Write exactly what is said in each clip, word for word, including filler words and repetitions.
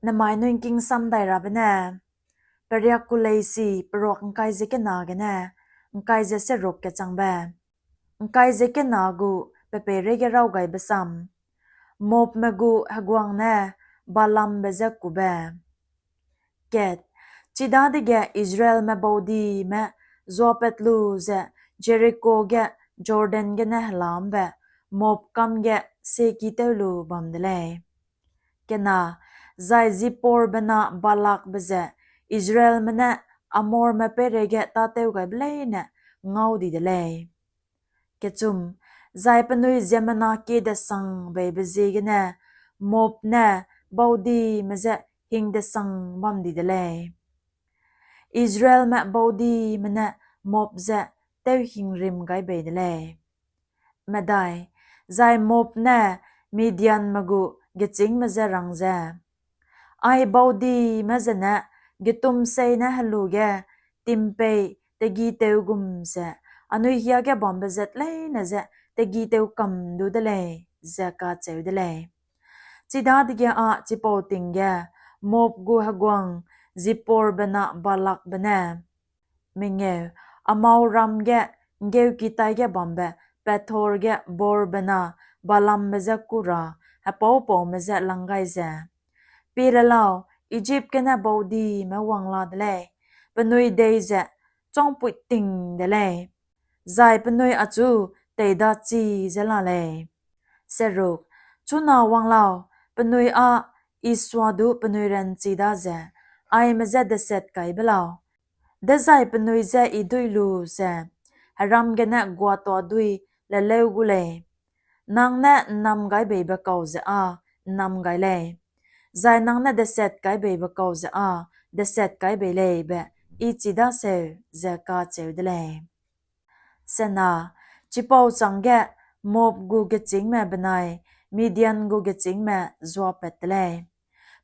Nemai nui ’ngking sam dai rabe ne, Periak Kuleisi peruak ’ngkai ze kena gene ’ngkai ze seruk kechangbe. ’Ngkai ze kena gu pe peireige raw gaibe sam. Moabme gu heguang ne Balaambe je kube. Kat, chidadege Israelme baudime zuapat lu ze Jeriko ge Jordan gene hela ’mbe Moab kam ge sieki tew lu bam de lei. Kena, zai Ziporbe na Balakbe ze Israelme ne Amorme peireige tâtew gaibe leine ngau di de lei. Kechum, zai penui ziemmena kie desang beibe ziegene Moab ne baudime je hing desang bam di de lei. Israelme baudime ne Moab je tewhingrim gai bei de lei. Medai, zai Moab ne Midianme gu gechîngme je rang ze, Ai baudime zene getumsei ne helu ge timpei tegitew gum ze, anui hiage bambe zat leine je tegitew kam du de lei, ze kacheu de lei. Chidadege â chipau ting ge Moab gu heguang Ziporbe na Balakbe ne, mengeu, Amor ram ge ’nggeuki taige bambe Pethor ge Beorbe na Balaambe je kû ra hepaupaume je lang gai ze, Pie le lau, Ijip gene baudime wang la de lei, penui dei ze chângpuiting de lei, zai penui achu teidachî ze la lei. Seruk, chuna wang lau, penui â I suadu penui ranchi daze, aime je deset kai be lau, dezai penui je I duî lu ze heram gene guatuadui leleu gu lei. Nang ne ’nnamgaibeibe kau ze â ’nnam gai lei, zai nang ne deset kaibeibe kau ze â deset kai bei lei be I chi daseu, ze kacheu de lei. Sena, chipau chângge Moab gu gechîngme benai Midian gu gechîngme zuapat te lei,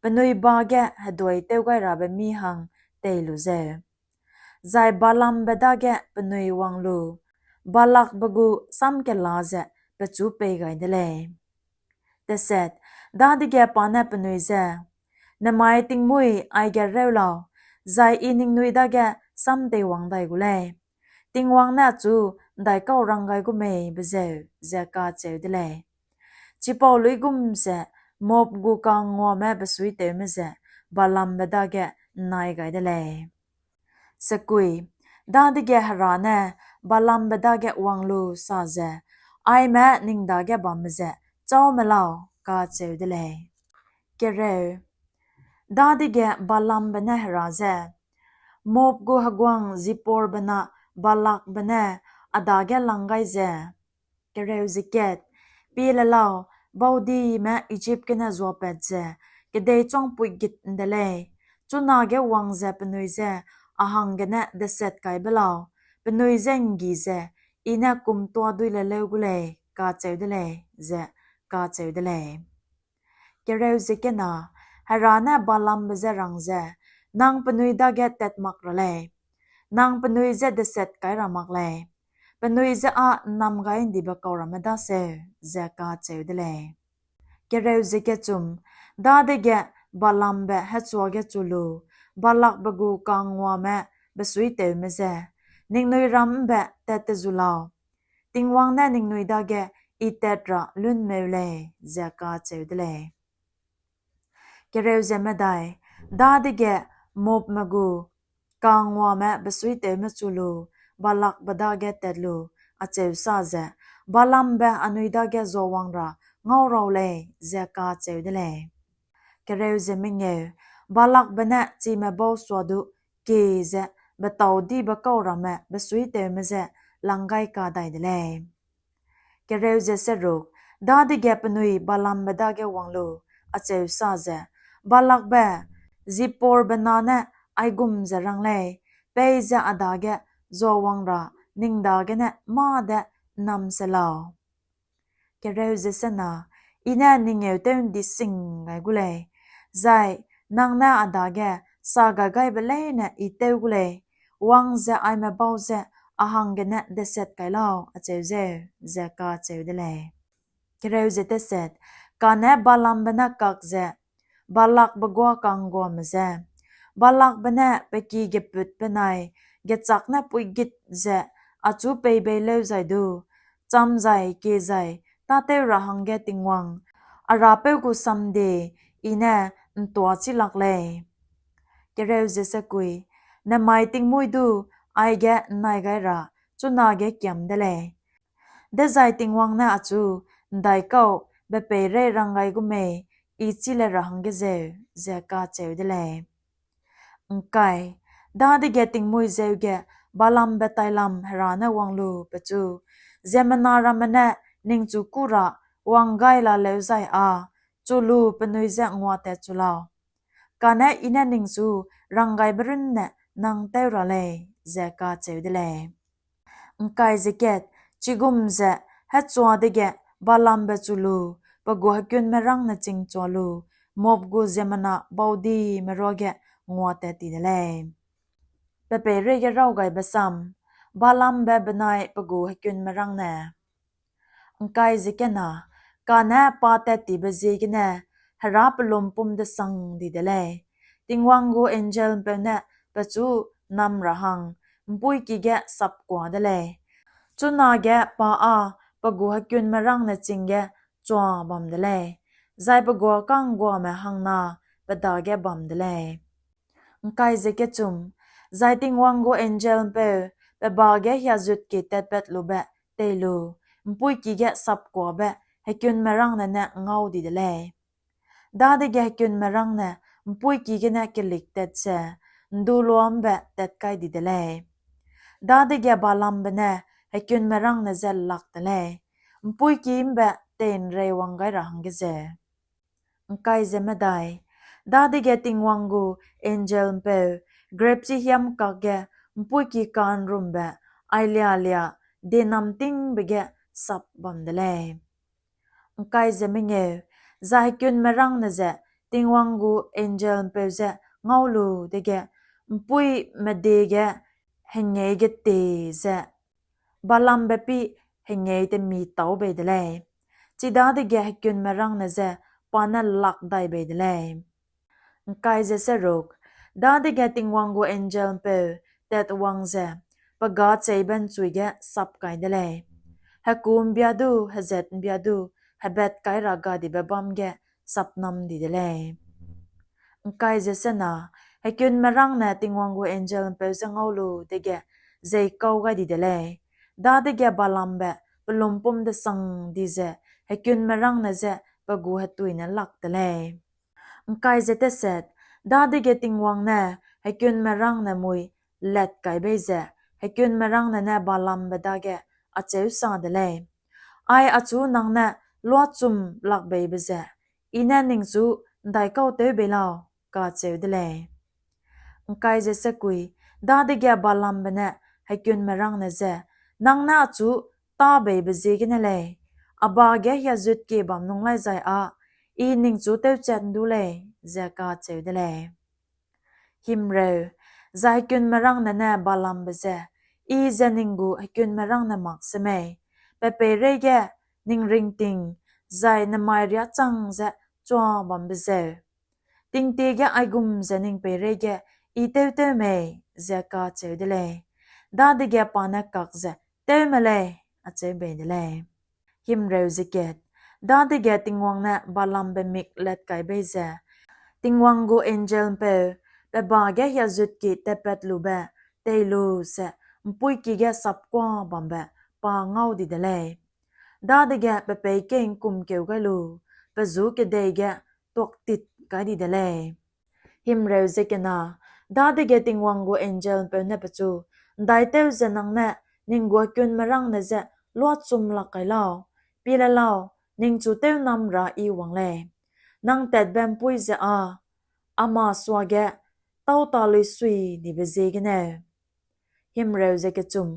penui ba ge heduai tewgairabe mî hang tei lu zeu. Zai Balaambe dage penui wang lu, Balakbe gu samkela ze pechu pei gai de lei. Teset, dadege pa ne penui je, Nemai tingmuî aige reu lau, zai I ningnui dage samteiwang dai gu lei. Tingwang ne achu ’ndaikau rang gai gu mei be zeu, ze kacheu de lei. Chipau luigum ze Moab gu kanguame besuitewme ze Balaambe dage ’nnai gai de lei. Sekui, dadege Hera ne Balaambe dage wang lu sa ze, Aime ning dage bamme ze châu me lau, kacheu de lei. Kereu, dadege Balaambe ne Hera je, Moab gu heguang Ziporbe na Balakbe ne a dage lang gai ze, Kereu ze kat, pie le lau, baudime Ijip gene zuapat ze kedei chângpui git ’nde lei, chunage wang ze penui je a hanggene deset kai be lau, penui je ’nggi ze I ne kum tuadui leleu gu lei, kacheu de lei, ze kacheu de lei. Kereu ze kena, Hera ne Balaambe je rang ze, Nang penui dage tat mak ra lei, nang penui je deset kai ra mak lei, penui je â ’nnam gai ’ndibe kau ramme daseu, ze kacheu de lei. Kereu ze kechum, dadege Balaambe hechuage chu lu, Balakbe gu kanguame besuitewme je, Ningnui ram ’mbe tat te zu lau, Tingwang ne ningnui dage I tat ra lunmeu lei, ze kacheu de lei. Kereu ze medai, dadege Moabme gu kanguame besuitewme chu lu, Balakbe dage tat lu, acheu sa ze, Balaambe anui dage zuawang ra ngau rau lei, ze kacheu de lei. Kereu ze mengeu, Balakbe ne chime bau suadu kie ze betâudibe kau ramme besuitewme je lang gai kadai de lei. Kereu ze seruk, dadege penui Balaambe dage wang lu, acheu sa ze, Balakbe, Ziporbe na ne aigum ze rang lei, peize a dage zuawang ra ning dagene mâ de ’nnam se lau. Kereu ze sena, I ne ning ngeutew ’ndi sing gai gu lei, zai nang ne a dage sa gai gaibe leine I tew gu lei, wang ze aime bau je a hanggene deset kai lau, acheu zeu, ze kacheu de lei. Kereu ze teset, kane Balaambe ne kak ze, Balakbe guâ ka'ngguame je. Balakbe ne pe ki gepût benai gechâk ne puigit ze achu pei bei lêuzai du, cham zai kie zai tâtew ra hangge Tingwang a Rapeu gu samde I ne ’ntuâ chi lak lei. Nemai tingmuî du aige ’nnai gai ra chunage kiam de lei; dezai Tingwang ne achu, ’Ndaikau bepeirei ranggai gu mei I chî le ra hangge zeu, ze kacheu de lei. ’Ngkai, dadege tingmuî zeu ge Balambe tailam Hera ne wang lu pechu, ziemmena ramme ne ningchu kû ra wang gai lalêuzai â chu lu penui je nguatatchu lau, kane I ne ningchu ranggaibe runne nang tew ra lei, ze kacheu de lei. ’Ngkai ze kat, chigum ze hechua dege Balambe chu lu, pe gu hekunmerângne chingchua lu, Moab gu ziemmena baudime ruage nguatat ti de lei. Pe peireige raw gaibe sam, Balambe benai pe gu hekunmerângne. ’Ngkai ze kena, kane pa tattibe ziegene Hera pe lumpum desang di de lei. Tingwang gu angel'mpeu ne pechu nam ra hang ’mpuîki ge sapkua de lei. Chunage pa â pe gu hekunmerângne ching ge chua bam de lei, zai pe guâ ka'ngguame hangna pe dage bam de lei. ’Ngkai ze kechum, zai Tingwang gu angel'mpeu pe ba ge hiazutkie tatpat lube tei lu, ’mpuîki ge sapkuabe hekunmerângne ne ngau di de lei. Dadege hekunmerângne ’mpuîki gene keliktat ze, ’ndu luâ ’mbe tat kai di de lei. Dadege Balambe ne hekunmerângne je lak te lei, ’mpuîki ’mbe tei'nrei wang gai ra hangge zeu. ’Ngkai ze medai, dadege Tingwang gu angel'mpeu grepchi hiam kakge ’mpuîki ka'nrumbe ailialia dienamtingbe ge sap bam de lei. ’Ngkai ze mengeu, zai hekunmerângne ze Tingwang gu angel'mpeu je ngau lu dege, ’mpuî medie ge hengei gete ze Balambe pî hengei temi tâu bei de lei; chidadege hekunmerângne je pa ne lak dai bei de lei. ’Ngkai ze seruk, dadege Tingwang gu angel'mpeu tatwang ze pe gacheibe ’nchui ge sap kai de lei; heku ’mbia du hezat ’mbia du hebat kai ra gadibe bâm ge sapnam di de lei. ’Ngkai ze sena, hekunmerângne Tingwang gu angel'mpeu je ngau lu dege jeikau gai di de lei; dadege Balambe pe lumpum desang di ze hekunmerângne je pe gu hetuine lak te lei. ’Ngkai ze teset, dadege Tingwang ne hekunmerângne mui lat kai bei ze, hekunmerângne ne Balambe dage acheu sa de lei: Ai achu nang ne luachum lak beibe ze, I ne ningchu ’ndaikau tew bei lau? kacheu de lei. ’Ngkai ze sekui, dadege Balambe ne hekunmerângne je, Nang ne achu tâ beibe ziegene lei; a ba ge hiazutkie bam nung laizai â I ningchu tewchat ’ndu lei, ze kacheu de lei. Himreu, zai hekunmerângne ne Balambe je, I ze ning gu hekunmerângne mak semei, pe peireige ning ringting zai nemai riâ chang ze chua bambe zeu, tingtie ge aigum ze ning peireige I tewtew mei? ze kacheu de lei. Dadege pa ne kak ze, Tewme lei, acheu bei de lei. Himreu ze kat, dadege Tingwang ne Balambe mik lat kai bei ze, Tingwang gu angel'mpeu pe ba ge hiazutkie tatpat lube tei lu ze ’mpuîki ge sapkua bambe pa ngau di de lei. Dadege pe peikei ’ngkumkeu gai lu, pe ju kedei ge tuaktit kai di de lei. Himreu ze kena, dadege Tingwang gu angel'mpeu ne pechu, ’Ndaitew ze nang ne ning gu hekunmerângne je luachum lak kai lau? Pie le lau, ningchu tew nam ra I wang lei. Nang tatbe ’mpuî ze â a masuage tâutâluisui dibe ziegeneu. Himreu ze kechum,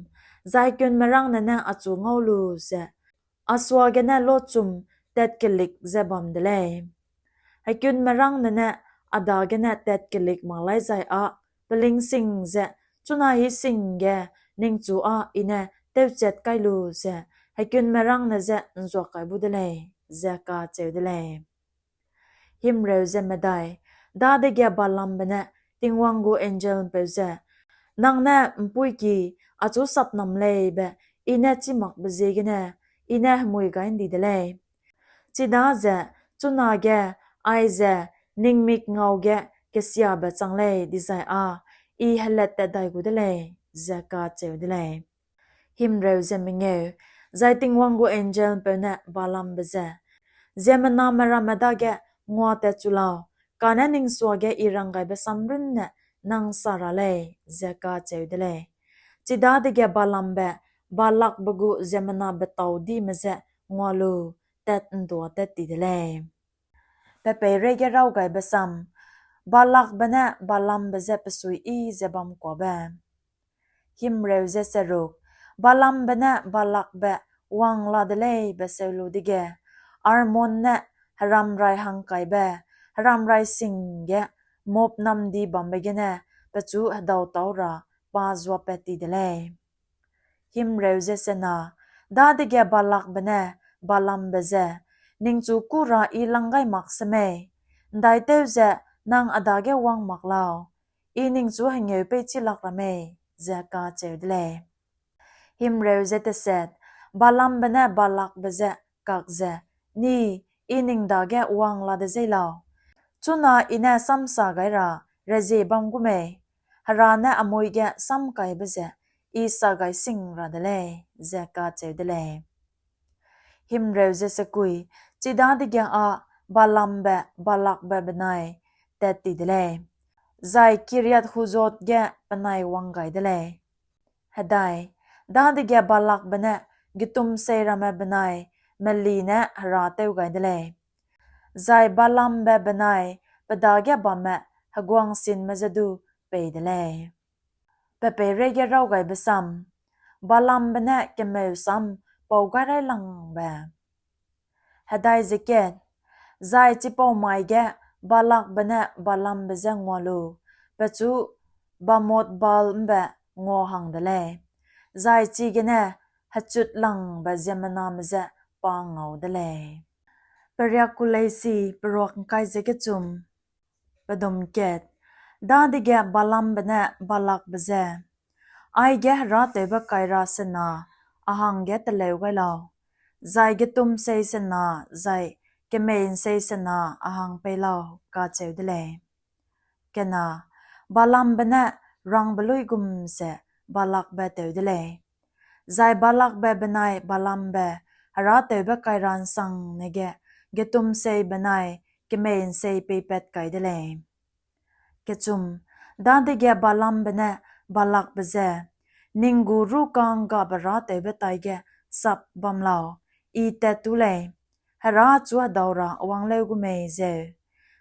zai hekunmerângne ne achu ngau lu ze, a suagene luachum tatkelik ze bam de lei. Hekunmerângne ne a dagene tatkelik mak laizai â pelingsing ze, Chuna hi sing ge ningchu â I ne tewchat kai lu ze hekunmerângne je ’nzuak kai bu de lei, ze kacheu de lei. Himreu ze medai, dadege Balaambe ne Tingwang gu angel'mpeu ze, Nang ne ’mpuîki achu sapnam lei be I ne chî makbe ziegene I ne hemui gai ’ndi de lei. Chidaze chunage aize ning mikngau ge kesiabe chang lei dizai â I helattat dai gu de lei, ze kacheu de lei. Himreu ze mengeu, zai Tingwang gu angel'mpeu ne Balaambe ze, Ziemmename ramme dage nguatatchu lau, kane ning suage I ranggaibe sam runne nang sa ra lei, ze kacheu de lei. Chidadege Balaambe Balakbe gu ziemmenabetâu dime je ngua lu tat'nduâtat ti de lei. Pe peireige raw gaibe sam, Balakbe ne Balaambe je pesuiyi ze bamkuabe. Himreu ze seruk, Balaambe ne Balakbe wang la de lei be seu lu dege, Arnon ne heramrai hangkaibe, heramrai sing ge Moab namdi bambe gene pechu hedautâu ra pa zuapat ti de lei. Himreu ze sena, dadege Balakbe ne Balaambe je, Ningchu kû ra I lang gai mak semei? ’Ndaitew ze nang a dage wang mak lau, I ningchu hengeu peichi lak ra mei, ze kacheu de lei. Himreu ze teset, Balaambe ne Balakbe je kak ze, Ni, I ning dage wang la de zei lau? Chuna I ne sam sa gai ra rezie bam gu mei? Hera ne a mui ge sam kaibe ze I sa gai sing ra de lei, ze kacheu de lei. Himreu ze sekui, chidadege â Balaambe Balakbe benai tat ti de lei, zai Kiriat-Huzot ge penai wang gai de lei. Hedai, dadege Balakbe ne getumsei ramme benai meli ne herâtew gai de lei, zai Balaambe benai pe dage bamme heguangsinme je du pei de lei. Pe peireige raw gaibe sam, Balaambe ne kemeu sam pau gai railangbe. Hedai ze kat, zai chipau mai ge Balakbe ne Balaambe je ngua lu, pechu Bamot Baal ’mbe ngua hang de lei, zai chigene hechutlangbe ziemmename je pa ngau de lei. Periak kuleisi peruak ’ngkai ze kechum. Pedum kat, dadege Balaambe ne Balakbe je, Aige herâtewbe kaira sena a hangge teleu gai lau, zai getumsei sena zai kemei'nsei sena a hang pei lau, kacheu de lei. Kena, Balaambe ne rangbe luigum ze Balakbe tew de lei, zai Balakbe benai Balaambe herâtewbe kaira ’nsangne ge getumsei benai kemei'nsei peipat kai de lei. Kechum, dadege Balaambe ne Balakbe je, Ning gu rûka'nggabe râtewbe taige sap bam lau, I tat tu lei, Hera achu hedau ra wangleu gu mei zeu,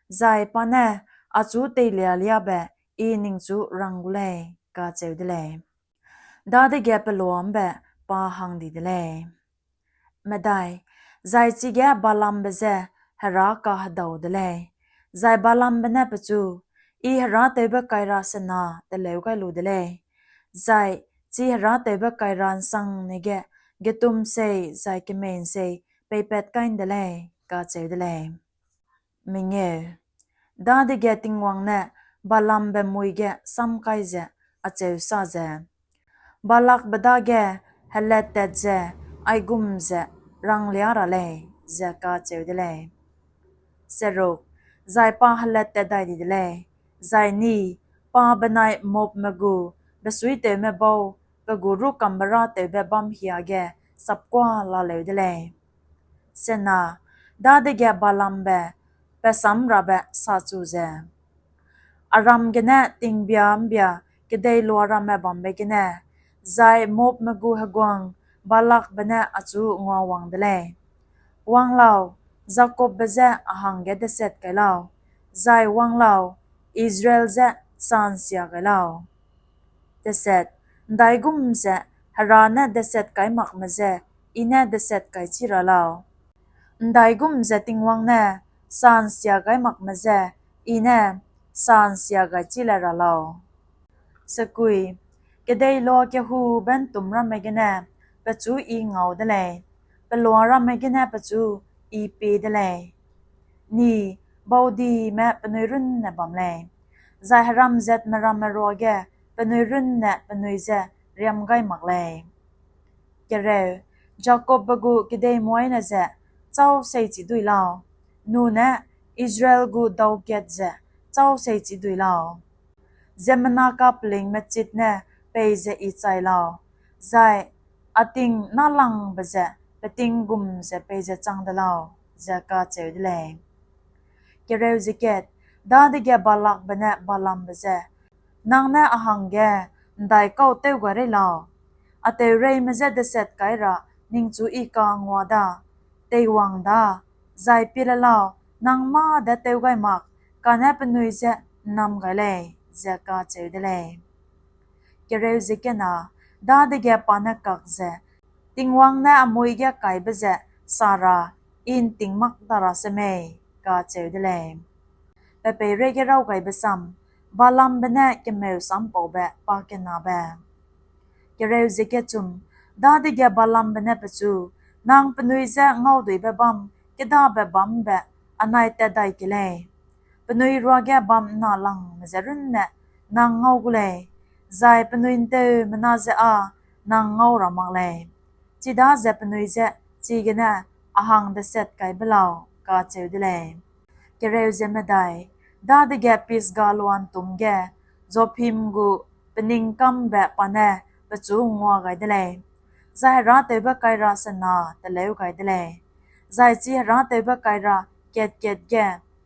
zai pa ne achu teilialiabe I ningchu rang gu lei, kacheu de lei. Dadege peloa ’mbe pa hang di de lei. Medai, zai chige Balaambe je Hera kahedau de lei, zai Balaambe ne pechu, I herâtewbe kaira sena teleu gai lu de lei, zai chi herâtewbe kaira ’nsangne ge getumsei zai kemei'nsei peipat kai ’nde lei, kacheu de lei. Mengeu, dadege Tingwang ne Balaambe mui ge sam kai ze acheu sa ze, Balakbe dage helattat ze aigum ze ranglia ra lei, ze kacheu de lei. Seruk, zai pa helattat dai di de lei, zai ni, pa benai Moabme gu besuitewme bau pe gu rûkambe râtewbe bâm hiage sapkua laleu de lei. Sena, dadege Balaambe pe samrabe sachu ze, Aram gene tingbia ’mbia kedeiloa ramme bambe gene, zai Moabme gu heguang Balakbe ne achu nguawang de lei, Wang lau, Jakobbe je a hangge deset kai lau, zai wang lau, Israel je sa'nsia gai lau. Deset, ’ndaigum ze Hera ne deset kai makme je I ne deset kaichi ra lau? ’Ndaigum ze Tingwang ne sa'nsia gai makme je I ne sa'nsia gaichi le ra lau? Sekui, kedeiloa kehube ’ntûm ramme gene pechu I ngau de lei, peloa ramme gene pechu I pie de lei. Ni, baudime penui runne bam lei, zai heramzatme ramme ruage penui runne penui je riam gai mak lei. Kereu, Jakobbe gu kedeimuaine ze châu seichi dui lau, nune Israel gu dau kat ze châu seichi dui lau. Ziemmena kapelingme chit ne peize I chai lau, zai a ting nâlangbe ze peting gum ze peize chang de lau, ze kacheu de lei. Kereu ze kat, dadege Balakbe ne Balambe je, Nang ne a hangge ’ndaikau tew gai rei lau, a teureime je deset kai ra ningchu I kangua da, teiwang da, zai pie le lau, nang mâ de tew gai mak, kane penui je ’nnam gai lei, ze kacheu de lei. Kereu ze kena, dadege pa ne kak ze, Tingwang ne a mui ge kaibe ze sa ra I ’nting mak ta ra semei, kacheu de lei. Pe peireige raw gaibe sam, Balambe ne kemeu sampaube pakenabe. Kereu ze kechum, dadege Balambe ne pechu, Nang penui je ngauduibe bâm kêdabe bâm ’mbe anai tat dai ke lei. Penui ruage bâm ’nnalangme ze runne nang ngau gu lei, zai penui ’nteumena je â nang ngau ra mak lei. Chidaze penui je chigene a hang deset kai be lau, kacheu de lei. Kereu ze medai, dadege Pisga lua'ntûm ge Zophim gu peningkambe pa ne pechu ngua gai de lei, zai herâtewbe kaira sena teleu gai de lei, zai chi herâtewbe kaira kat-kat ge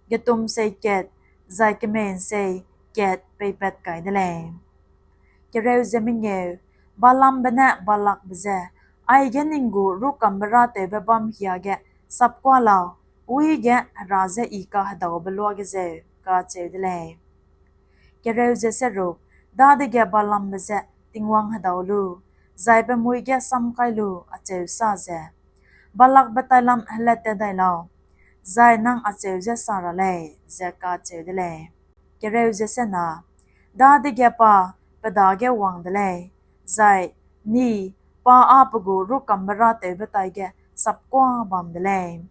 getumsei kat zai kemei'nsei kat peipat kai de lei. Kereu ze mengeu, Balambe ne Balakbe je, Aige ning gu rûkambe râtewbe bâm hiage sapkua lau, uige Hera je I kahedaube luage zeu, kacheu de lei. Kereu ze seruk, dadege Balambe je Tingwang hedau lu, zai pe mui ge sam kai lu acheu sa ze, Balakbe tailam helat tat dai lau, zai nang acheu je sa ra lei, ze kacheu de lei. Kereu ze sena, dadege pa pe dage wang de lei, zai ni, pa â pe gu rûkambe râtewbe taige sapkua bam de lei.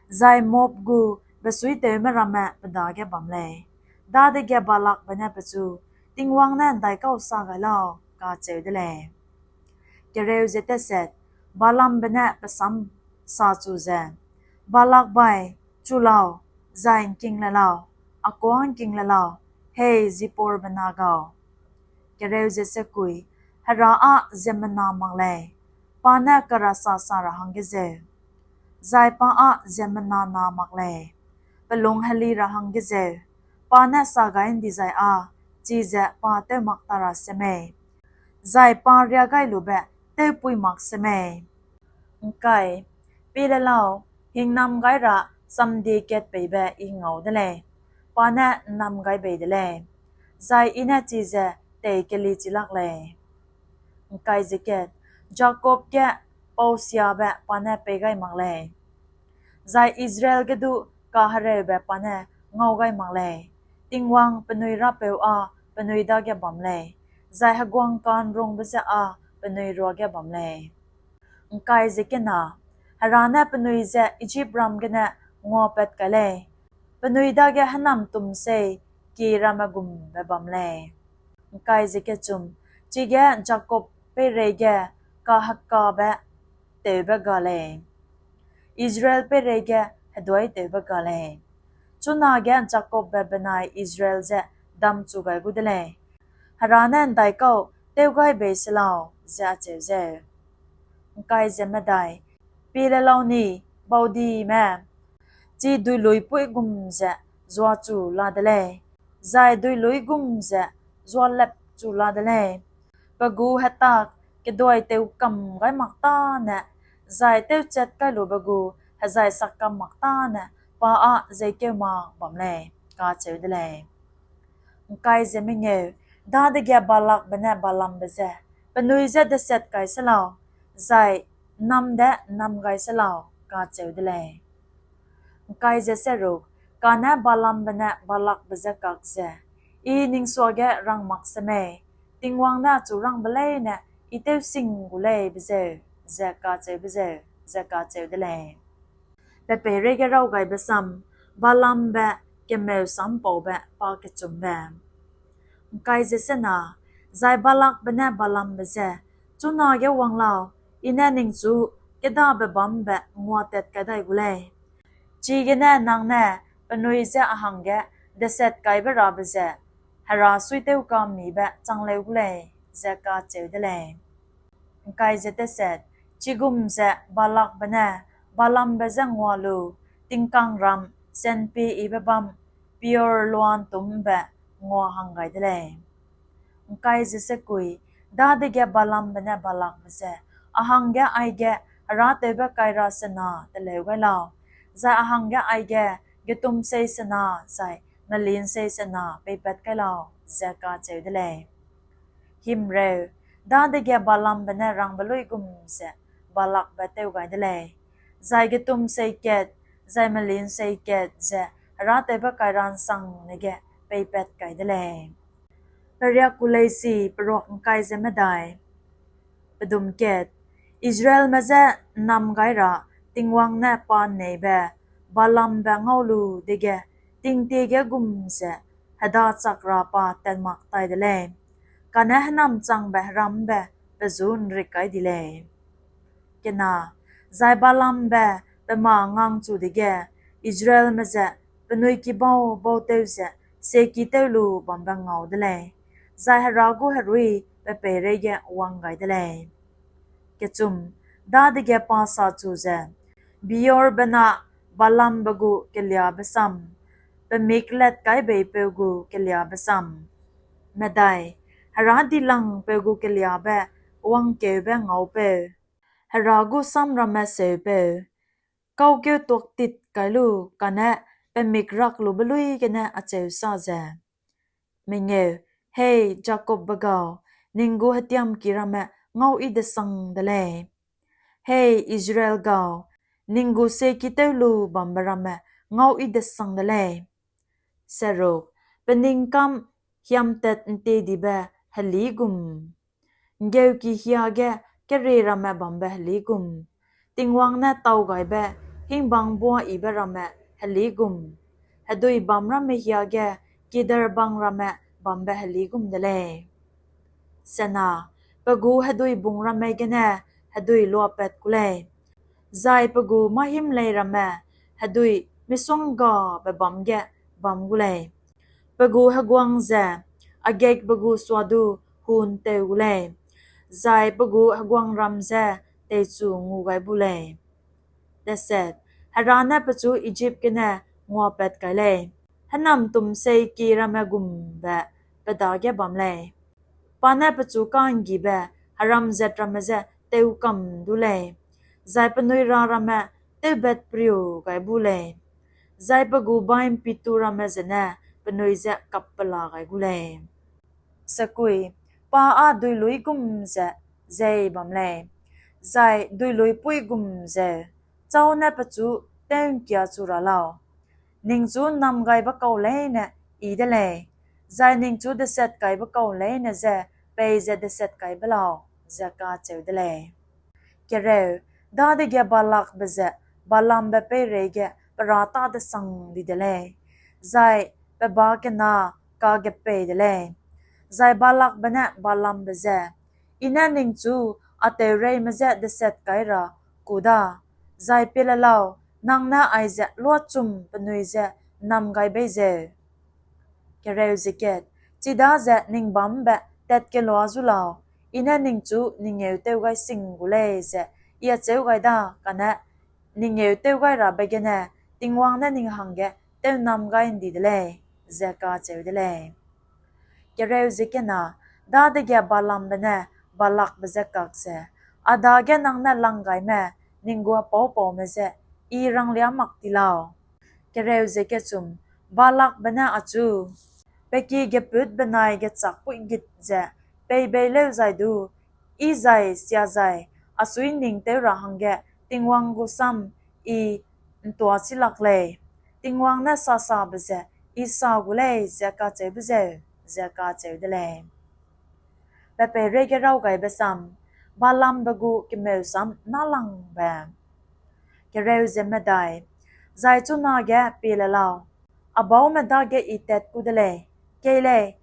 Zai Moab gu besuitewme ramme pe dage bam lei. Dadege Balakbe ne pechu, Tingwang ne ’ndaikau sa gai lau, kacheu de lei. Kereu ze teset, Balambe ne pe sam sachu ze, Balak bai, chu lau, zai ’ngking le lau, a kuâ ’ngking le lau, hei Ziporbe na gau. Kereu ze sekui, Hera â ziemmena mak lei, pa ne karasa sa ra hangge zeu, zai pa â ziemmena na mak lei, pe lung heli ra hangge zeu, pa ne sa gai ’ndizai â chize pa tew mak ta ra semei, zai pa riagailube tewpui mak semei. ’Ngkai, pie le lau, hingnam gai ra samdie kat peibe I ngau de lei, pa ne ’nnam gai bei de lei, zai I ne chize tei keli chi lak lei. ’Ngkai ze kat, Jakob ge pausiabe pa ne pei gai mak lei, zai Israel ge du kahereube pa ne ngau gai mak lei. Tingwang penui Rapeu â penui dage bam lei, zai heguang ka'nrungbe je â penui ruage bam lei. ’Ngkai ze kena, Hera ne penui je Ijipram gene nguapat kai lei, penui dage hênamtumsei kie ramme gumbe bam lei. ’Ngkai ze kechum, chige Jakob peireige kahekabe tewbe ga lei, Israel peireige heduaitewbe ga lei. Chunage Jakobbe benai Israel je damchu gai gu de lei, Hera ne ’ndaikau tew gai bei se lau, ze acheu zeu. ’Ngkai ze medai, pie le lau ni, baudime, chi duiluîpui gum ze zuachu la de lei, zai duiluî gum ze zualepchu la de lei. Pe gu hetak keduaitew kam gai mak tâne, zai tewchat kai lube gu hezai sak kam mak tâne, pa â zeikeu mak bam lei, kacheu de lei. ’Ngkai ze mengeu, dadege Balakbe ne Balambe je, penui je deset kai se lau, zai ’nnam de ’nnam gai se lau, kacheu de lei. ’Ngkai ze seruk, kane Balambe ne Balakbe je kak ze, I ning suage rang mak semei, Tingwang ne achu rangbe leine I tewsing gu lei be zeu, ze kacheube zeu, ze kacheu de lei. Pe peireige raw gaibe sam, Balaambe kemeusampaube pakechumbe. ’Ngkai ze sena, zai Balakbe ne Balaambe je, Chunage wang lau, I ne ningchu kêdabe bâmbe nguatat kai dai gu lei. Chigene nang ne penui je a hangge deset kaibe rabe ze Hera suitewka'mmibe chang leu gu lei, ze kacheu de lei. ’Ngkai ze teset, chigum ze Balakbe ne Balaambe je ngua lu, tingkangram senpie yibe bâm Peor loa'ntûm ’mbe ngua hang gai de lei. ’Ngkai ze sekui, dadege Balaambe ne Balakbe je, A hangge aige herâtewbe kaira sena teleu gai lau, zai a hangge aige getumsei sena zai meli'nsei sena peipat kai lau, ze kacheu de lei. Himreu, dadege Balaambe ne rangbe luigum ze Balakbe tew gai de lei, zai getumsei kat, zai meli'nsei kat ze herâtewbe kaira ’nsangne ge peipat kai de lei. Periak Kuleisi, peruak ’ngkai ze medai. Pedum kat, Israelme je ’nnam gai ra Tingwang ne pa ’nneibe Balaambe ngau lu dege, tingtie ge gum ze hedachak ra pa tat mak tai de lei, kane hênamchangbe heram ’mbe pe ju ’nrik kai di lei. Kena, zai Balaambe pe mâ ngangchu dege, Israelme ze penui kibau bau tew ze sieki tew lu bambe ngau de lei, zai Hera gu herui pe peireige wang gai de lei. Kechum, dadege pa sachu ze, Beorbe na Balaambe gu keliâbe sam, pe mik latkai beipeu gu keliâbe sam, medai, Hera dilangpeu gu keliâbe wangkeube ngaupeu, Hera gu sam ramme seupeu, kaukeu tuaktit kai lu kane pe mik rak lube luî gene acheu sa ze, Mengeu, hei Jakobbe gau, ning gu hetiamki ramme ngau yi desang de lei. Hei Israel gau, ning gu sieki tew lu bambe ramme ngau yi desang de lei. Seruk, pe ning kâm hiamtat ’ntiedibe heli gum, ’nggeuki hiage kerie ramme bambe heli gum, Tingwang ne tau gaibe hingbang buâ yibe ramme heli gum, hedui bam ramme hiage kidar bang ramme bambe heli gum de lei. Sena, pe gu hedui bung ramme gene hedui luapat gu lei, zai pe gu mâhimlei ramme hedui misonggabe bâm ge bam gu lei. Pe gu heguang ze agekbe gu suadu hun tew gu lei, zai pe gu heguangram je teichu ngu gai bu lei. Deset, Hera ne pechu Ijip gene nguapat kai lei, hênamtumseiki ramme gumbe pe dage bam lei. Pa ne pechu ka'nggibe heram zat ramme je tew kam du lei, zai penui ra ramme tewbat periu gai bu lei, zai pe gu bai ’mpitu ramme zene penui je kap pela gai gu lei. Sekui, pa â duiluî gum ze zei bam lei, zai duiluî puî gum ze, châu ne pechu tew'ngkiachu ra lau. Ningchu ’nnamgaibe kau leine yi de lei, zai ningchu deset kaibe kau leine je peize deset kaibe lau, ze kacheu de lei. Kereu, dadege Balakbe ze Balaambe peireige pe râta-desang di de lei, zai pe ba kena kagepei de lei. Zai Balakbe ne Balaambe je, I ne ningchu a teureime je deset kai ra ku da, zai pie le lau, nang ne aize luachum penui je ’nnam gai bei zeu. Kereu ze kat, chidaze ning bâm ’mbe tatkelua zu lau, I ne ningchu ning ngeutew gai sing gu lei ze I acheu gai da, kane ning ngeutew gai rabe gene Tingwang ne ning hangge tew'nnam gai ’ndi de lei, ze kacheu de lei. Kereu ze kena, dadege Balaambe ne Balakbe je kak ze, A dage nang ne langgaime ning gu hepâupaume je I ranglia mak ti lau. Kereu ze kechum, Balakbe ne achu, pe ki gepût benai gechâk puigit ze pei bei lêuzai du, I zai sia zai a suining tew ra hangge Tingwang gu sam I ’ntuachilak lei, Tingwang ne sasabe ze I sa gu lei ze kacheube zeu, ze kacheu de lei. Pe peireige raw gaibe sam, Balaambe gu kemeu sam nâlangbe. Kereu ze medai, Zai chunage pie le lau, a baume dage I tat ku de lei, kei lei,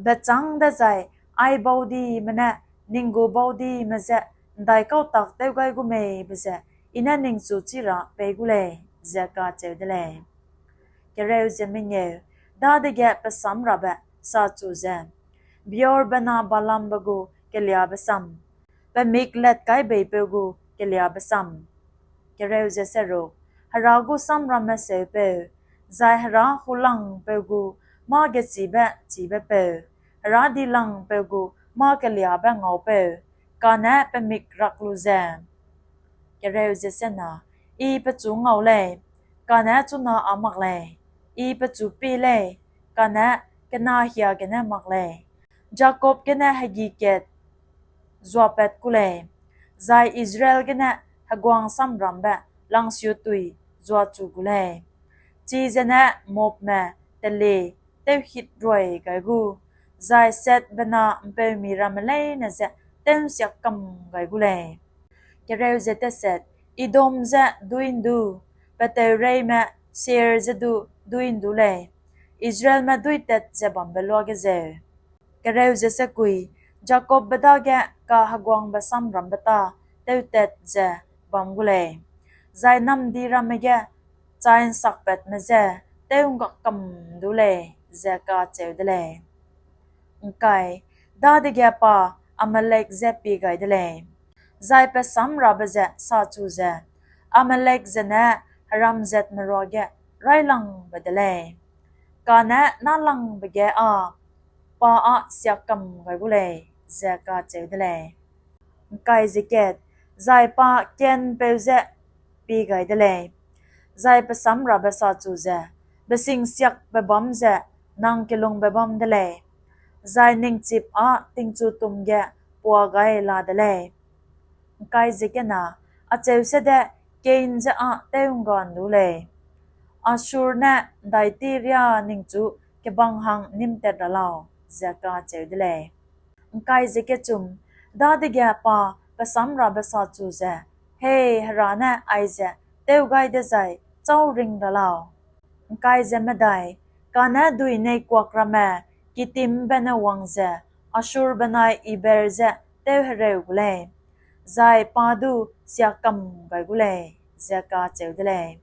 bechâng dezai ai baudime ne ning gu baudime je ’ndaikau tak tew gai gu mei be ze I ne ningchu chî ra pei gu lei, ze kacheu de lei. Kereu ze mengeu, dadege pe samrabe sachu ze, Beorbe na Balaambe gu keliabe sam, pe mik lat kai beipeu gu keliabe sam. Kereu ze seruk, Hera gu samramme seupeu, zai Hera hulangpeu gu mâ-gechibe chîbepeu, Hera dilangpeu gu mâ-keliabe ngaupeu, kane pe mik rak lu ze, Kereu ze sena, I pechu ngau lei, kane chuna â mak lei, I pechu pie lei, kane kena hiagene mak lei. Jakob gene hegi kat zuapat ku lei, zai Israel gene heguang samrambe langsiutui zuachu gu lei. Chizene Moabme telie tewhit ruai gai gu, zai Sethbe na ’mpeumi ramme leine je tew'nsiak kam gai gu lei. Kereu ze teset, Edom je duî ’ndu, peteureime Seir je du duî ’ndu lei, Israelme duîtat ze bambe luage zeu. Kereu ze sekui, Jakobbe dage kaheguangbe samrambe tâ tewtat ze bam gu lei, zai namdi ramme ge chai ’nsakpatme je tew'ngga kam du lei, ze kacheu de lei. ’Ngkai, dadege pa Amalek je pie gai de lei, zai pe samrabe ze sachu ze, Amalek zene heramzatme ruage raîlangbe de lei, kane nâlangbe ge â pa â siak kam gai gu lei, ze kacheu de lei. ’Ngkai ze kat, zai pa Kenpeu je pie gai de lei, zai pe samrabe sachu ze, Besingsiakbe bâm ze nang kilungbe bâm de lei, zai ningchip â tingchutum ge pua gai la de lei. ’Ngkai ze kena, acheu sede Kain je â tew'ngga ’ndu lei, Ashur ne ’ndaiti riâ ningchu kebang hang nîmtat ra lau, ze kacheu de lei. ’Ngkai ze kechum, dadege pa pe samrabe sachu ze, Hei Hera ne aize tew gai dezai châu ring ra lau. ’Ngkai ze medai, kane duinei kuak ramme Kitimbe ne wang ze, Ashur benai Eber je tewhereu gu lei, zai pa du siak kam gai gu lei, ze kacheu de lei.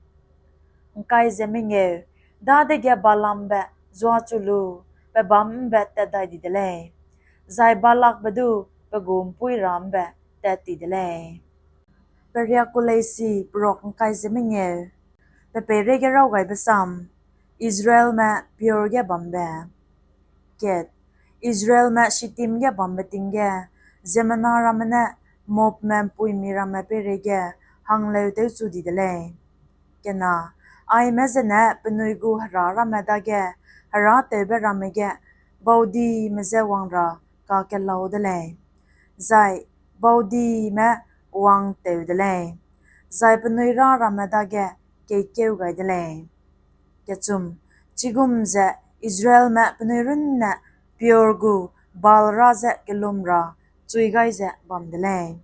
’Ngkai ze mengeu, dadege Balaambe zuachu lu, pe bâm ’mbe tat dai di de lei, zai Balakbe du pe gu ’mpuî ra ’mbe tat ti de lei. Periakuleisi perok ’ngkai ze mengeu, pe peireige raw gaibe sam, Israelme Peor ge bambe. Kat, Israelme Shittim ge bambe ting ge, ziemmena ramme ne Moabme ’mpuimi ramme peireige hangleu tewchu di de lei. Kena, aime zene penui gu hera ramme dage herâtewbe ramme ge baudime je wang ra kakelau de lei, zai baudime wangtew de lei, zai penui râ ramme dage keikeu gai de lei. Kechum, chigum ze Israelme penui runne Peor gu Baal râ je kellum ra chui gai ze bam de lei,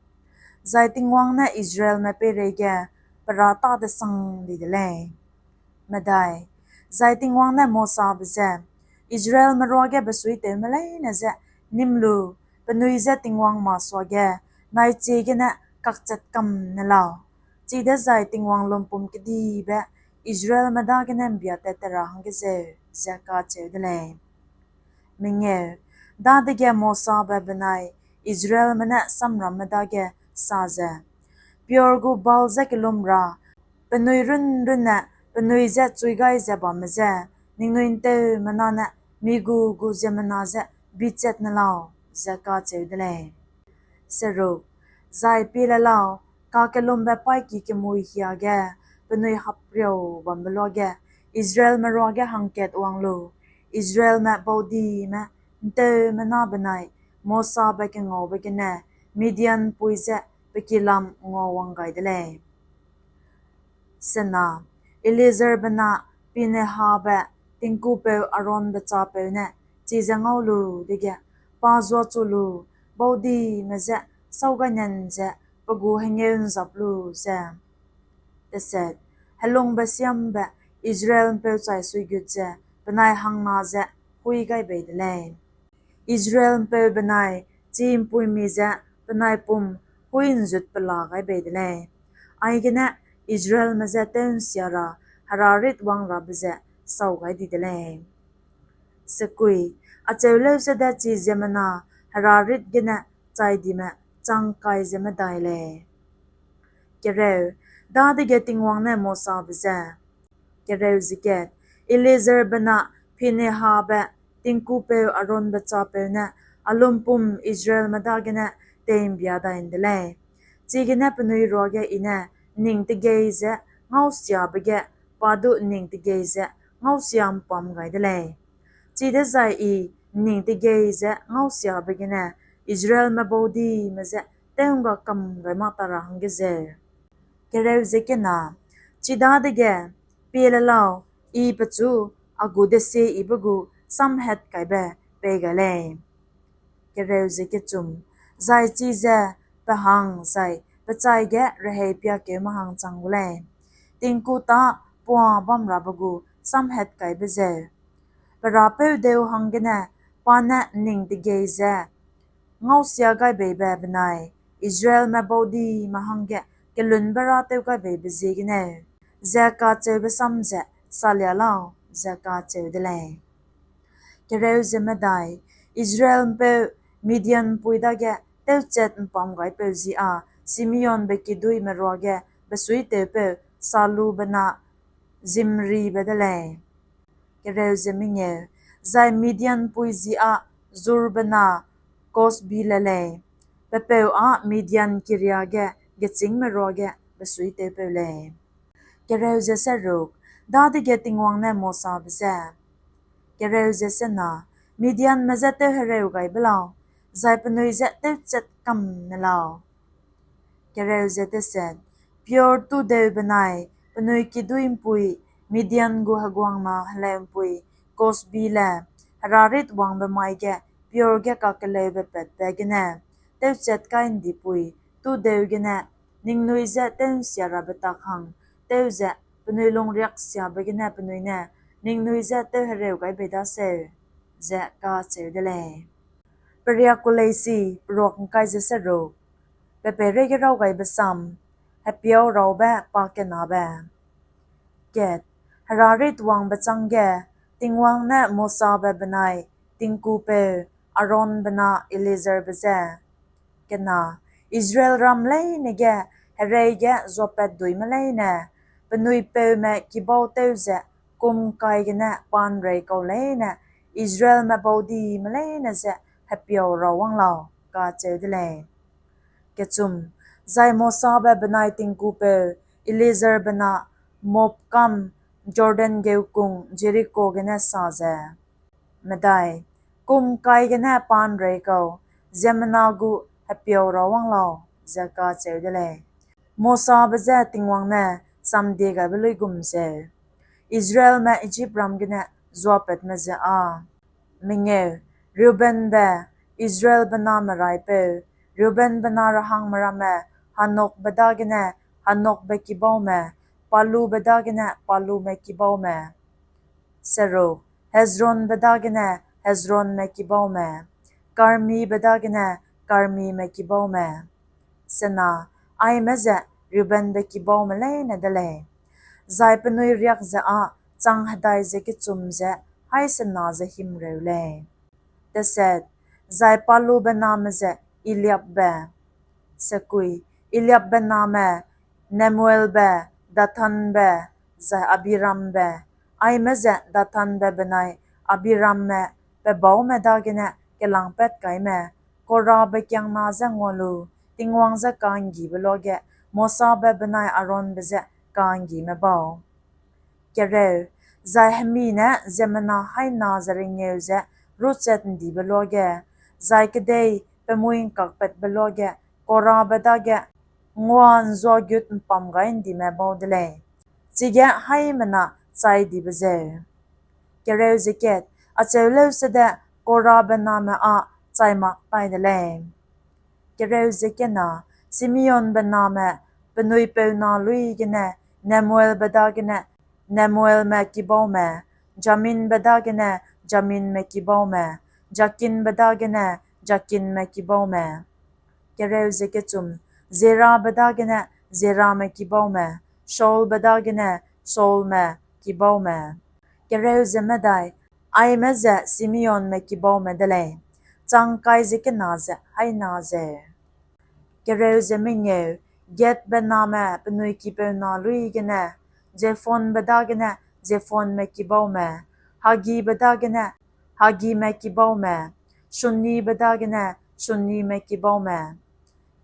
zai Tingwang ne Israelme peireige pe râ tâ-desang di de lei. Medai, zai Tingwang ne Mosabe je, Israelme ruage besuitewme leine je nîm lu, penui je Tingwang masuage naichiegene kakchat kam ne lau, chidezai Tingwang lumpum kedibe Israelme dagene ’mbia tat te ra hangge zeu, ze kacheu de lei. Mengeu, dadege Mosabe benai Israelme ne samramme dage sa ze, Peor gu Baal je kellum ra penui run-runne penui je chui gai ze bamme je ningnui ’nteumena ne mi gu gu ziemmena je bichat ne lau, ze kacheu de lei. Seruk, zai pie le lau, kakellumbe paîki kemui hiage penui hapriau bambe luage Israelme ruage hangkat wang lu, Israelme baudime ’nteumena benai Mosabe kengaube gene Midian ’mpuî je pe ki lam nguawang gai de lei. Sena, Eleazarbe na Pinehabe tingkupeu Aaronbe chapeu ne chize ngau lu dege, pa zuachu lu, baudime je sâu gainen ze pe gu hengeu ’nzap lu ze, teset, Helungbe siambe Israel ’mpeu chai suigut ze penai hangna ze hui gai bei de lei. Israel ’mpeu benai chi ’mpuimi ze penai pum hui ’nzut pela gai bei de lei. Aigene Israelme je tew'nsia ra herarît wang rabe ze sau gai di de lei. Sekui, acheu leusede chi ziemmena herarît gene chai dime chang kai ze medai lei. Kereu, dadege Tingwang ne Mosabe je, kereu ze kat, Eleazarbe na Phinehabe tingkupeu Aaronbe chapeu ne a lumpum Israelme dagene tei'mbia dai ’nde lei. Chigene penui ruage I ne ’nning tegei ze ngausiabe ge pa du ’nning tegei ze ngausia ’mpam gai de lei. Chidezai I ’nning tegei ze ngausiabe gene Israelme baudime je tew'ngga kam gai mak ta ra hangge zeu. Kereu ze kena, chidadege, pie le lau, I pechu a gu desieyibe gu samhatkaibe pei gai lei. Kereu ze kechum, zai chize pe hang zai pe chai ge rehei piakeu me hang chang gu lei. Tingku tâ puâ bamrabe gu samhatkaibe zeu, pe rapeu deu hanggene pa ne ’nning degei ze ngausia gai beibe benai Israelme baudime hangge kelunbe râtew gai beibe ziegeneu, ze kacheube sam ze salia lau, ze kacheu de lei. Kereu ze medai, Israel ’mpeu Midian ’mpui dage tewchat ’mpam gaipeu ji â Simeonbe kiduîme ruage besuitewpeu Salube na Zimribe de lei. Kereu ze mengeu, zai Midian ’mpui ji â Zurbe na Kosbile lei, pe peu â Midian kiria ge gechîngme ruage besuitewpeu lei. Kereu ze seruk, dadege Tingwang ne Mosabe je, kereu ze sena, Midianme je tewhereu gai be lau, zai penui je tewchat kam ne lau. Kereu ze teset, Peor tudeu benai penui kiduî ’mpui, Midian gu heguang na heleu ’mpui Kosbile, herarît wangbe mai ge Peor ge kakeleube patbe gene tewchat kai ’ndipui tudeu gene ningnui je tew'nsia rabe tak hang tew ze penui lungriaksiabe gene penui ne ningnui je tewhereu gai bei daseu, ze kacheu de lei. Periakuleisi, peruak ’ngkai ze seruk, pe peireige raw gaibe sam, hepiau raube pakenabe. Kat, herarît wangbe chângge, Tingwang ne Mosabe benai tingkupeu Aaronbe na Eleazarbe je, kena, Israelram leine ge herei ge zuapatduîme leine, penui peume kibau tew ze kum ’ngkai gene pa ’nreikau leine Israelme baudime leine je hepiau rawang lau, kacheu de lei. Kechum, zai Mosabe benai tingkupeu Eleazarbe na Moab kâm Jordan geukung Jeriko gene sa ze, medai, kum ’ngkai gene pa ’nreikau, ziemmena gu hepiau rawang lau, ze kacheu de lei. Mosabe je Tingwang ne samdiegaibe luigum zeu, Israelme Ijipram gene zuapatme ze â. Mengeu, Reubenbe, Israelbe name raipeu, Reubenbe na rehangme ramme, Hanokbe dagene Hanokbe kibaume, Palube dagene Palume kibaume. Seruk, Hezronbe dagene Hezronme kibaume, Karmibe dagene Karmime kibaume. Sena, aime ze Reubenbe kibaume leine de lei. Zai penui riak ze â chang hedai ze kechum ze haî sena ze himreu lei. Teset, zai Palube name ze Eliabbe. Sekui, Eliabbe name Nemuelbe, Dathanbe, zai Abirambe. Aime ze Dathanbe benai Abiramme pe baume dagene kelangpat kaime, Korabe kiangna je ngua lu, Tingwang je ka'nggibe luage, Mosabe benai Aaronbe je ka'nggime bau. Kereu, zai hemi ne ziemmena haî na ze rengeu ze ruchat ’ndibe luage, zai kedei pe mui ’ngkakpatbe luage, Korabe dage ngua ’nzuagut ’mpam gai ’ndime bau de lei. Chige haîmena chai dibe zeu. Kereu ze kat, acheu leusede Korabe name â chai mak tai de lei. Kereu ze kena, Simeonbe name penui peu na luî gene Nemuelbe dagene Nemuelme kibaume, Jaminbe dagene Jaminme kibaume, Jakinbe dagene Jakinme kibaume. Kereu ze kechum, Zerabe dagene Zerame kibaume, Shaulbe dagene Shaulme kibaume. Kereu ze medai, aime ze Simeonme kibaume de lei, chang kai ze kena ze haina ze. Kereu ze mengeu, Gadbe name penui kipeu na luigene, Zephonbe dagene Zephonme kibaume, Haggibe dagene Haggime kibaume, Shunibe dagene Shunime kibaume.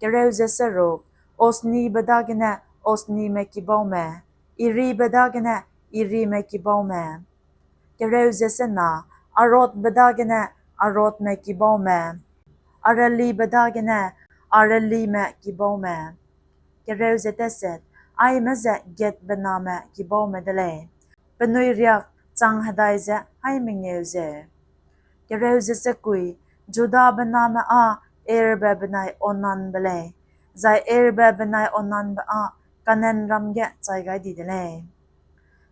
Kereu ze seruk, Osnibe dagene Osnime kibaume, Iribe dagene Irime kibaume. Kereu ze sena, Arodbe dagene Arodme kibaume, Arelibe dagene Arelime kibaume. Kereu ze teset, aime ze Gadbe name kibaume de lei, penui riak chang hedai ze hai mengeu ze. Kereu ze sekui, Judabe name â Erbe benai Onanbe lei, zai Erbe benai Onanbe â Kanaanram ge chai gai di de lei.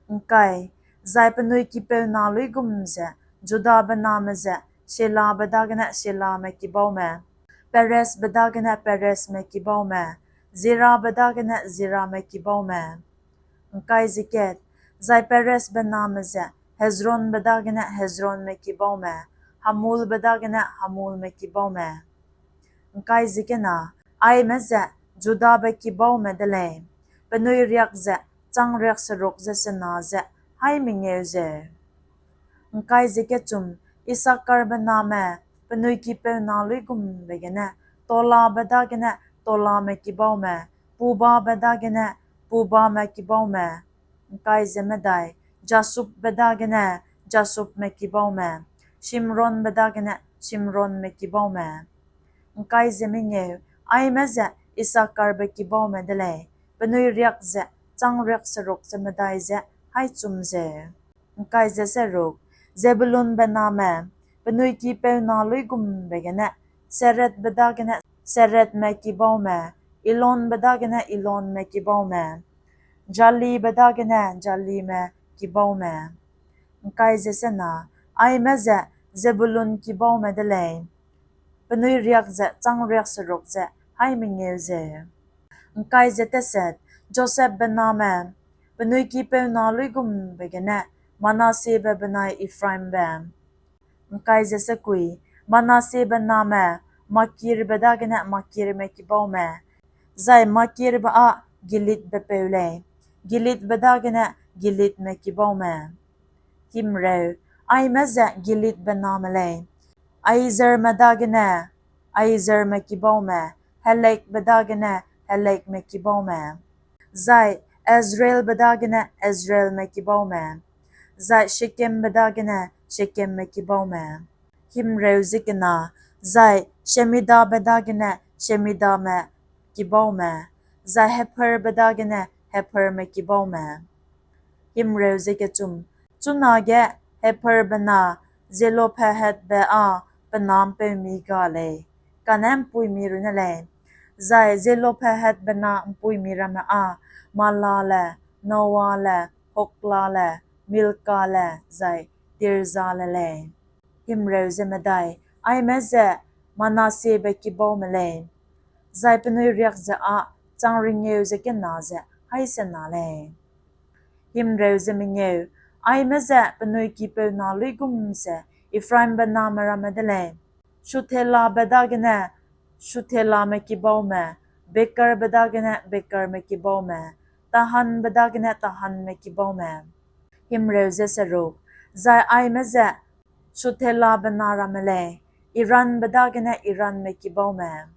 Ngkai, zai penui kipeu na luigum ze, Judabe name ze, Shelabe dagene Shelame kibaume, Perezbe dagene Perezme kibaume, Zerabe dagene Zerame kibaume. Ngkai ze ket, zai Perezbe name ze, Hezronbe dagene Hezronme kibaume, Hamulbe dagene Hamulme kibaume. Ngkai ze kena, aime ze Judabe kibaume de lei, penui riak ze chang riak seruk ze sena ze hai mengeu ze. Ngkai ze kechum, Issakarbe name penui kipeu na luigumbe gene, Tolabe dagene Tolame kibaume, Pubabe dagene Pubame kibaume. Ngkai ze medai, Jasubbe dagene Jasubme kibaume, Shimronbe dagene Shimronme kibaume. Ngkai ze mengeu, aime ze Issakarbe kibaume de lei, penui riak ze chang riak seruk ze medai ze hai chum ze. Ngkai ze seruk, Zebulunbe name penui kipeu na luigumbe gene, Seredbe dagene Seredme kibaume, Elonbe dagene Elonme kibaume, Jaalibe dagene Jaalime kibaume. Ngkai ze sena, aime ze Zebulun kibaume de lei, penui riak ze chang riak seruk ze hai mengeu ze. Ngkai ze teset, Josepbe name penui kipeu na luigumbe gene, Manassebe benai Ephraimbe. Ngkai ze sekui, Manassebe name Makirbe dagene Makirme kibaume, zai Makirbe â Gileadbe peu lei, Gileadbe dagene Gileadme kibaume. Himreu, aime ze Gileadbe name lei, Aizerme dagene Aizerme kibaume, Helekbe dagene Helekme kibaume, zai Asrielbe dagene Asrielme kibaume, zai Shekembe dagene Shekemme kibaume. Himreu ze kena, zai Shemidabe dagene Shemidame kibaume, zai Hepherbe dagene Hepherme kibaume. Himreu ze kechum, chunage Hepherbe na Zelophehadbe â pe na ’mpeumi ga lei, kane ’mpuimi runne lei. Zai Zelophehadbe na ’mpuimi ramme â Mahlale, Noale, Hoglale, Milkale, zai Tirzale lei. Himreu ze medai, aime ze Manassebe kibaume lei, zai penui riak ze â chang ringeu ze kena ze haisena lei. Himreu ze mengeu, aime ze penui kipeu na luigum ze Ephraimbe name ramme de lei, Shuthelabe dagene Shuthelame kibaume, Bekerbe dagene Bekerme kibaume, Tahanbe dagene Tahanme kibaume. Himreu ze seruk, zai aime ze Shuthelabe na ramme lei, Iranbe dagene Iranme kibaume.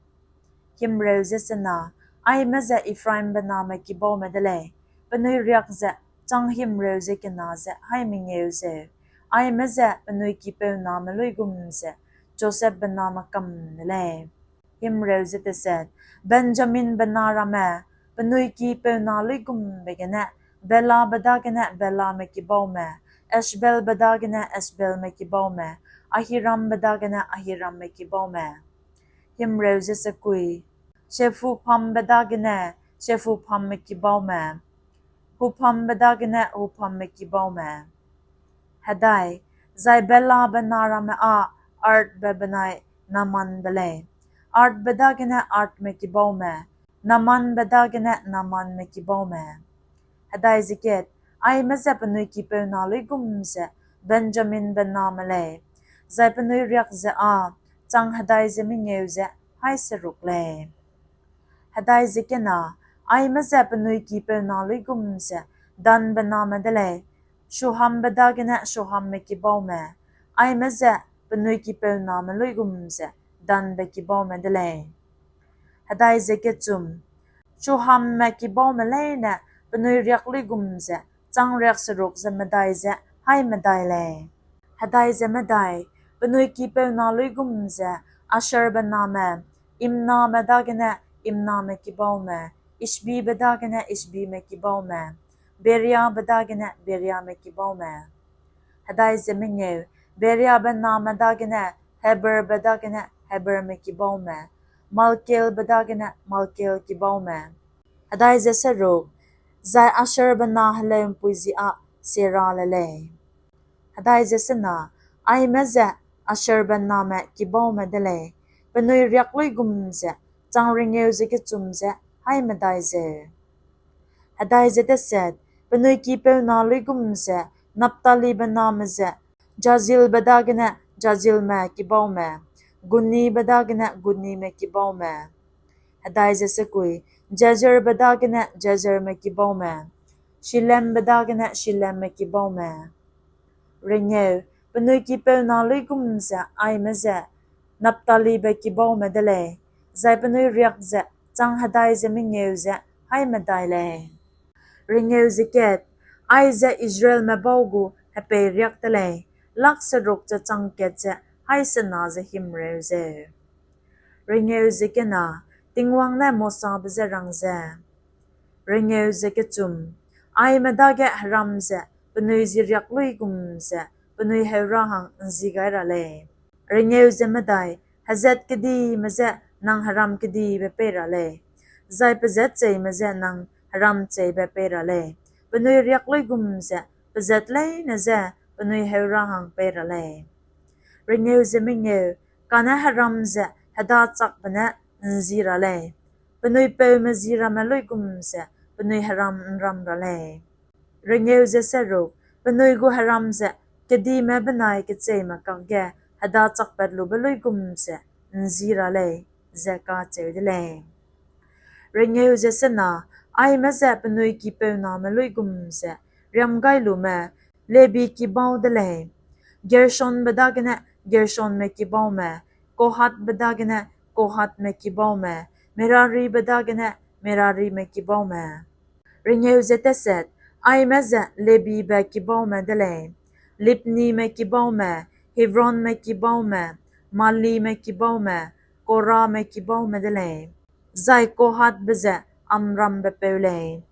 Himreu ze sena, aime ze Ephraimbe name kibaume de lei, penui riak ze chang himreu ze kena ze hai mengeu ze, aime ze penui kipeu name luigum ze Josepbe name kam de lei. Himreu ze teset, Benjaminbe na ramme, penui kipeu na luigumbe gene, Belabe dagene Belame kibaume, Ashbelbe dagene Ashbelme kibaume, Ahirambe dagene Ahiramme kibaume. Himreu ze sekui, Shephuphambe dagene Shephuphamme kibaume, Huphambe dagene Huphamme kibaume. Hedai, zai Belabe na ramme â Ardbe benai Naamanbe lei. Ardbe dagene Ardme kibaume, Naamanbe dagene Naamanme kibaume. Hedai ze ket, aime ze penui kipeu na luigum ze Benjaminbe name lei, zai penui riak ze â chang hedai ze mengeu ze haî seruk lei. Hedai ze kena, aime ze penui kipeu na luigum ze Danbe name de lei, Shuhambe dagene Shuhamme kibaume, aime ze penui kipeu name luigum ze Danbe kibaume de lei. Hedai ze kechum, Shuhamme kibaume leine penui riak luigum ze chang riak seruk ze medai ze haî medai lei. Hedai ze medai, penui kipeu na luigum ze Asherbe name, Imname dagene Imname kibaume, Ishbibe dagene Ishbime kibaume, Beriabe dagene Beriame kibaume. Hedai ze mengeu, Beriabe name dagene Heberbe dagene Heberme kibaume, Malkielbe dagene Malkiel kibaume. Hedai ze seruk, zai Asherbe na heleu'mpui ji â Serale lei. Hedai ze sena, aime ze Asherbe name kibaume de lei, penui riak luigum ze chang rengeu ze kechum ze haî medai zeu. Hedai ze teset, penui kipeu na luigum ze Naphtalibe name ze Jahzeelbe dagene Jahzeelme kibaume, Gunibe dagene Gunime kibaume. Hedai ze sekui, Jezerbe dagene Jezerme kibaume, Shilembe dagene Shilemme kibaume. Rengeu, penui kipeu na luigum ze aime ze Naphtalibe kibaume de lei, zai penui riak ze chang hedai ze mengeu ze haî medai lei. Rengeu ze ket, aize Israelme bau gu hepei riak de lei, lak seruk ze chang kat ze haî sena ze himreu zeu. Rengeu ze kena, Tingwang ne Mosabe je rang ze, rengeu ze kechum, aime dage heram ze penui ji riak luigum ze penui heurâ hang ’nji gai ra lei. Rengeu ze medai, hezat kedime je nang heram kedibe pei ra lei, zai pezat cheime je nang heram cheibe pei ra lei, penui riak luigum ze pezat leine je penui heurâ hang pei ra lei. Rengeu ze mengeu, kane heram ze hedachakbe ne ’nji ra lei, penui peume ji ramme luigum ze penui heram ’nram ra lei. Rengeu ze seruk, penui gu heram ze kedime benai kecheime kakge hedachakpat lube luigum ze ’nji ra lei, ze kacheu de lei. Rengeu ze sena, aime ze penui kipeu name luigum ze riam gai lume Lebi kibau de lei. Gershonbe dagene Gershonme kibaume, Kohathbe dagene Kohathme kibaume, Meraribe dagene Merarime kibaume. Rengeu ze teset, aime ze Lebibe kibaume de lei. Libnime kibaume, Hebronme kibaume, Mahlime kibaume, Korame kibaume de lei. Zai Kohathbe ze Amrambe peu lei.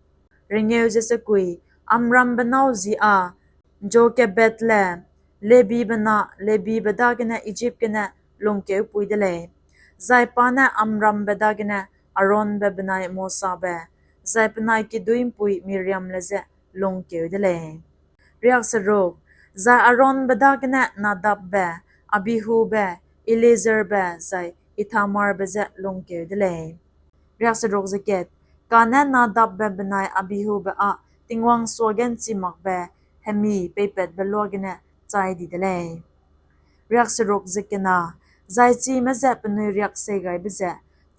Rengeu ze sekui, Amrambe nâu ji â Jokebedle, Lebibe na, Lebibe dagene Ijip gene lungkeupui de lei. Zai pa ne Amrambe dagene Aaronbe benai Mosabe, zai penai kiduî'mpui Miriamle je lungkeu de lei. Riakseruk, zai Aaronbe dagene Nadabbe, Abihube, Eleazarbe, zai Ithamarbe je lungkeu de lei. Riakseruk ze ket, kane Nadabbe benai Abihube â Tingwang suage ’nchi makbe hemi peipatbe luagene chai di de lei. Riakseruk ze kena, zai chime ze penui riak seigaibe ze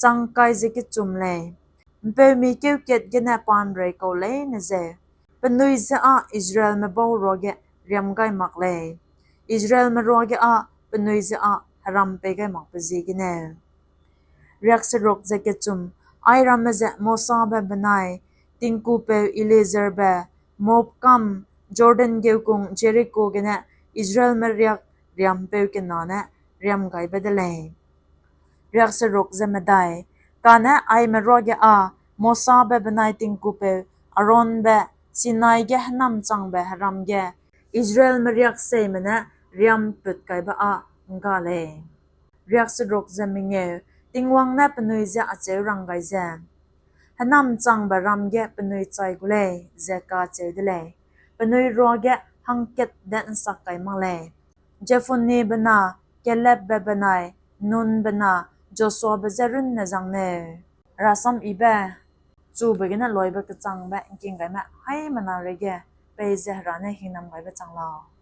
chang kai ze kechum lei. ’Mpeumi keu kat gene pa ’nrei kau leine zeu, penui je â Israelme bau ruage riam gai mak lei, Israelme ruage â penui je â heram pei gai makbe ziegeneu. Riakseruk ze kechum, airamme ze Mosabe benai tingkupeu Eleazarbe, Moab kam Jordan geukung Jeriko gene Israelme riak riampeu kena ne riam gaibe de lei. Riakseruk ze medai, kane aime ruage â Mosabe benai tingkupeu Aaronbe Sinai ge hênamchangbe heram ge Israelme riakseime ne riam put kaibe â ’ngga lei. Riakseruk ze mengeu, Tingwang ne penui je acheu rang gai ze, Hênamchangbe ram ge penui chai gu lei, ze kacheu de lei. Penui ruage hangkat de ’nsak kai mak lei. Jephunnebe na Kalebbe benai Nunbe na Joshuabe je runne zangneu. Rasam yibe, chube gene loibe kechangbe ’ngking gaime haimena reige peize Hera ne hingnam gaibe chang lau.